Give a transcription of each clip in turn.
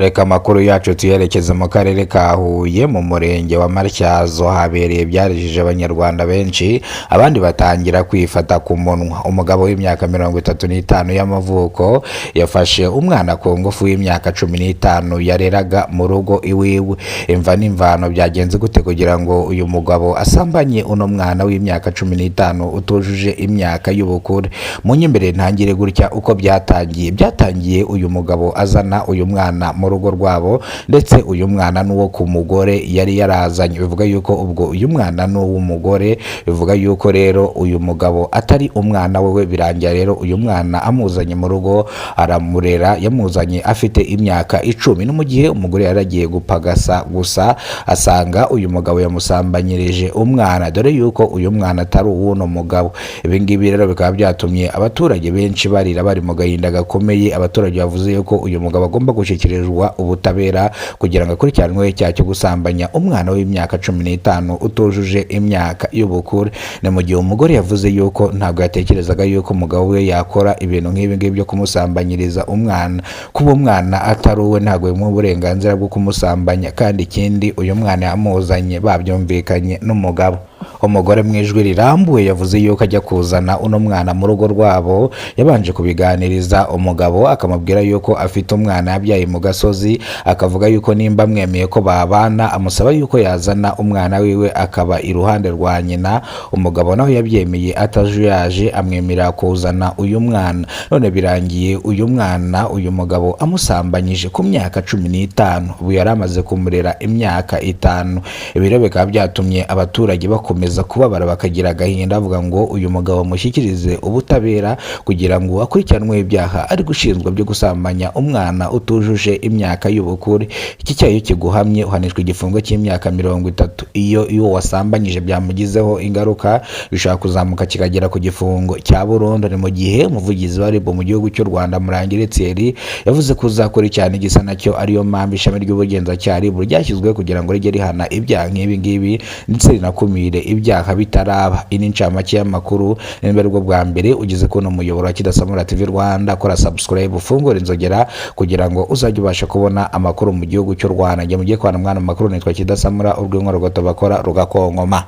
Reka amakuru yacu tuyerekeze mu karere ka Huye, mu murenge wa Matyazo habereye ibyarijije abanyarwanda benshi, abandi batangira kwifata ku munwa. Umugabo w'imyaka 35 y'amavuko yafashe umwana ku ngufu w'imyaka 15 yareraga mu rugo iwiwe. Imva n'imvano byagenze gute kugira ngo uyu mugabo asambanye uno mwana w'imyaka 15 utujuje imyaka y'ubukure? Mu nyemerere ntangire gutya uko byatangiye. Byatangiye uyu mugabo azana uyu mwana mu rugo rwabo, ndetse uyu mwana n'uwo ku mugore yari yarazanye. Bivuga yuko ubwo uyu mwana n'uw'umugore, bivuga yuko rero uyu mugabo atari umwana we. Birangira rero uyu mwana amuzanye mu rugo aramurera, yamuzanye afite imyaka 10. No mu gihe umugore yari agiye gupagasa gusa asanga uyu mugabo yamusambanyirije umwana, dore yuko uyu mwana atari uw'uno mugabo. Ibi ngibi rero bikaba byatumye abaturage benshi barira bari mu gahinda gakomeye. Abaturage bavuze yuko uyu mugabo agomba gushyikirizwa ubutabera kugira ngo akurikiranweho icyaha cyo gusambanya umwana w'imyaka 15 utujuje imyaka y'ubukure. Ni mu gihe umugore yavuze yuko ntabwo yatekerezaga yuko umugabo we yakora ibintu nk'ibi ngibi byo kumusambanyiriza umwana. Kuba umwana atari uwe ntabwo bimuha uburenganzira bwo kumusambanya, kandi ikindi uyu mwana yamuzanye babyumvikanye n'umugabo. Umugore mu ijwi rirambuye yavuze yuko ajya kuzana uno mwana mu rugo rwabo yabanje kubiganiriza umugabo, akamubwira yuko afite umwana yabyaye mu gasozi, akavuga yuko nimba amwemeye ko babana amusaba yuko yazana umwana wiwe akaba iruhande rwa nyina. Umugabo nawe yabyemeye atajuyaje, amwemerera kuzana uyu mwana. None birangiye uyu mwana uyu mugabo amusambanyije ku myaka 15, ubu yari amaze kumurera imyaka 5. Ibi rero bikaba byatumye abaturage bakomeza kubabara bakagira agahinda, bavuga ngo uyu mugabo mushyikirize ubutabera kugira ngo akurikiranweho ibyaha ari gushinjwa byo gusambanya umwana utujuje imyaka y'ubukure. Iki cyaha iyo kiguhamye uhanishwa igifungo cy'imyaka 30. Iyo uwo wasambanyije byamugizeho ingaruka bishobora kuzamuka kikagera ku gifungo cya burundu. Ni mu gihe umuvugizi wa RIB mu gihugu cy'u Rwanda, Murangira Thierry, yavuze ko uzakora icyaha gisa nacyo, ariyo mpamvu ishami ry'ubugenzacyaha RIB ryashyizweho kugira ngo rijye rihana ibyaha nk'ibi ngibi ndetse rinakumire ibyaha bitaraba. Iyi ni incamake y'amakuru. Niba aribwo bwa mbere ugeze kubona umuyoboro wa Kidasamura TV Rwanda, kora subscribe, ufungure inzogera kugira ngo uzajye ubasha kubona amakuru mu gihugu cy'u Rwanda. Njye mugiye kubana mwana amakuru nitwa Kidasamura, urw'inkorogoto bakora rugakonkoma.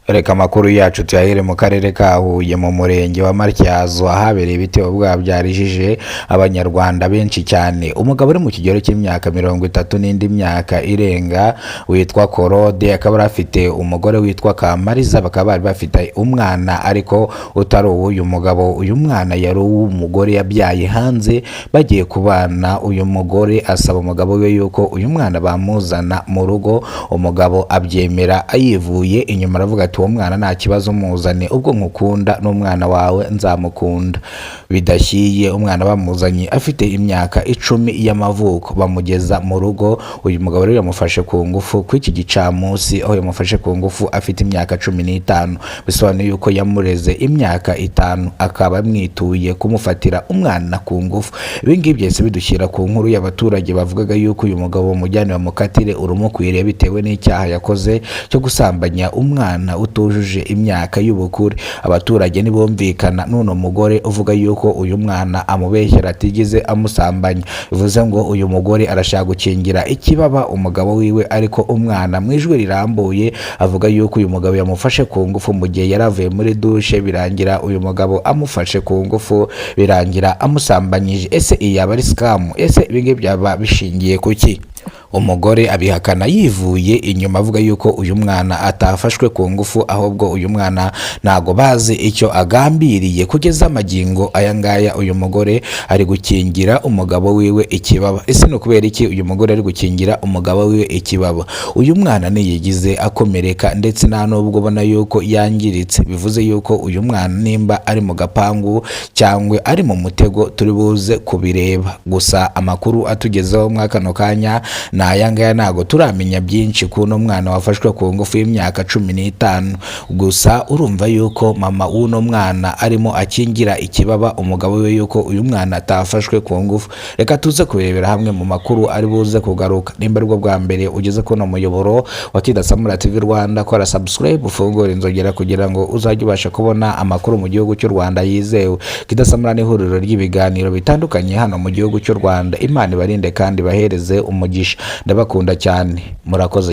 Reka amakuru yacu tuyahere mu karere ka Huye, mu murenge wa Matyazo ahabereye ibitero bwabyarijije abanyarwanda benshi cyane. Umugabo uri mu kigero cy'imyaka 30 n'indi myaka irenga witwa Korode, akaba yari afite umugore witwa Kamariza, bakaba bari bafite umwana ariko utari uw'uyu mugabo. Uyu mwana yari uw'umugore yabyaye hanze. Bagiye kubana, uyu mugore asaba umugabo we yuko uyu mwana bamuzana mu rugo. Umugabo abyemera ayivuye inyuma, aravuga ati uwo mwana nta kibazo muzane, ubwo nkukunda n'umwana wawe nzamukunda. Bidashyiye umwana bamuzanye afite imyaka 10 y'amavuko, bamugeza mu rugo. Uyu mugabo rero yamufashe ku ngufu ku iki gicamunsi, aho yamufashe ku ngufu afite imyaka 15, bisobanuye yuko yamureze imyaka 5, akaba amwituye kumufatira umwana ku ngufu. Ibi ngibi byahise bidushyira ku nkuru y'abaturage bavugaga yuko uyu mugabo bamujyane bamukatire urumukwiriye bitewe n'icyaha yakoze cyo gusambanya umwana utujuje imyaka y'ubukure. Abaturage ntibumvikana n'uno mugore uvuga yuko uyu mwana amubeshyera atigeze amusambanya, bivuze ngo uyu mugore arashaka gukingira ikibaba umugabo wiwe, ariko umwana mu ijwi rirambuye avuga yuko uyu mugabo yamufashe ku ngufu mu gihe yari avuye muri dushe, birangira uyu mugabo amufashe ku ngufu, birangira amusambanyije. Ese iyi yaba ari sikamu? Ese ibi ngibi byaba bishingiye ku ki? Umugore abihakana yivuye inyuma, avuga yuko uyu mwana atafashwe ku ngufu, ahubwo uyu mwana ntago bazi icyo agambiriye. Kugeza amagingo aya ngaya uyu mugore ari gukingira umugabo wiwe ikibaba. Ese ni ukubera iki uyu mugore ari gukingira umugabo wiwe ikibaba? Uyu mwana ntiyigize akomereka, ndetse nta nubwo ubona yuko yangiritse, bivuze yuko uyu mwana nimba ari mu gapangu cyangwa ari mu mutego turi buze kubireba. Gusa amakuru atugezeho muri kano kanya Ni aya ngaya, ntabwo turamenya byinshi k'uno mwana wafashwe ku ngufu y'imyaka 15. Gusa urumva yuko mama w'uno mwana arimo akingira ikibaba umugabo we yuko uyu mwana atafashwe ku ngufu. Reka tuze kubirebera hamwe mu makuru ari buze kugaruka. Nimba aribwo bwa mbere ugeze kuno muyoboro wa Kidasamura TV Rwanda, kora subscribe, ufungure inzogera kugira ngo uzajye ubasha kubona amakuru mu gihugu cy'u Rwanda yizewe. Kidasamura ni ihuriro ry'ibiganiro bitandukanye hano mu gihugu cy'u Rwanda. Imana ibarinde kandi bahereze umugisha. Ndabakunda cyane, murakoze.